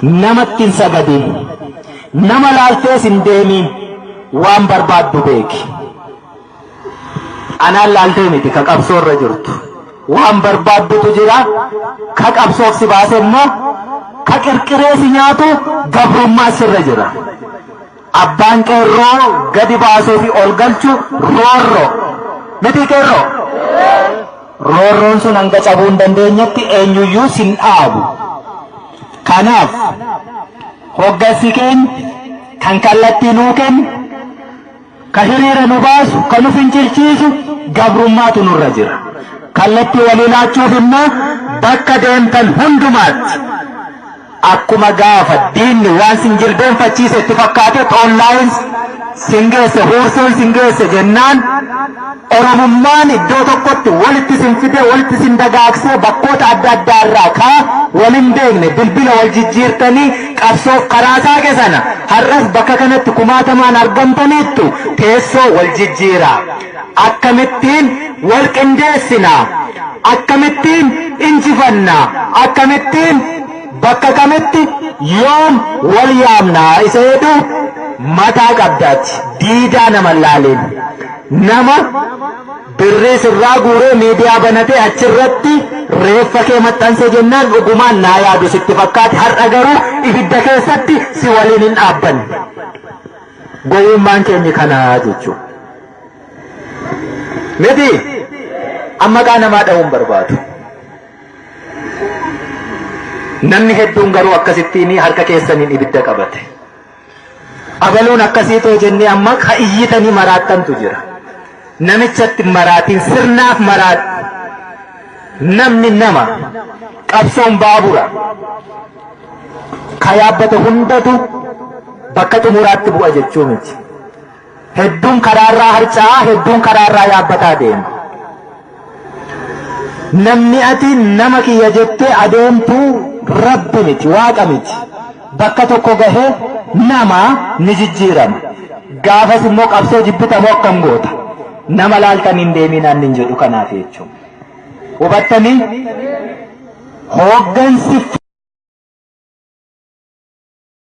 Namatti hin sagadin. Nama laaltees hin deemiin. Waan barbaaddu beeki. Anaan laaltee miti ka qabsoo irra jirtu. Waan barbaaddutu jira. Ka qabsoof si baase immoo ka qirqiree si nyaatu gabrummaa sirra jira. Abbaan qeerroo gadi baasuu fi ol galchu roorroo. Miti qeerroo? Roorroon sun hanga cabuu hin dandeenyetti eenyuyyuu sin dhaabu. Kanaaf hoggansi keenya kan kallattii nuu kennu, ka hiriira nu baasu, ka nu fincilchiisu gabrummaatu nurra jira. Kallattii walii laachuuf immoo bakka deemtan hundumaatti akkuma gaafa diinni waan sin jilbeenfachiise itti fakkaate xoollaayin sin geesse, huurseen sin geesse jennaan Oromummaan iddoo tokkotti walitti sin fide, walitti sin dagaagsee, bakkoota adda addaa irraa kaa wal hin beekne bilbila wal jijjiirtanii qabsoof karaa saaqe sana har'as bakka kanatti kumaatamaan argamtaniittu. Teessoo wal jijjiiraa. Akkamittiin wal qindeessinaa? Akkamittiin injifannaa? Akkamittiin, bakka kamitti, yoom wal yaamnaa isa jedhu mataa qabdaati. Diidaa nama laaliin. Nama birrii sirraa guuree miidiyaa banatee achirratti reeffa kee maxxanse jennaan dhugumaan naa yaadu sitti fakkaate, har'a garuu ibidda keessatti si waliin hin dhaabbanne. Gowwummaan keenya kanaa jechuudha. Miti amma maqaa namaa dha'uun barbaadu. Namni hedduun garuu akkasittiin harka keessaniin ibidda qabate. Abaluun akkasii too jennee amma ka iyyitanii maraattantu jira. Namichatti maraatiin, sirnaaf maraadhu. Namni nama, qabsoon baabura. Ka yaabbate hundatu bakka xumuraatti bu'a jechuu miti. Hedduun karaarraa harca'aa, hedduun karaarraa yaabbataa deema. Namni ati nama kiyya jettee adeemtu rabbi miti, waaqa miti. Bakka tokko gahee nama ni jijjiirama. Gaafas immoo qabsoo jibbitamoo akkam goota? Nama laaltanii hin deeminaan nin jedhu kanaaf jechuudha. Hubattanii? Hooggansi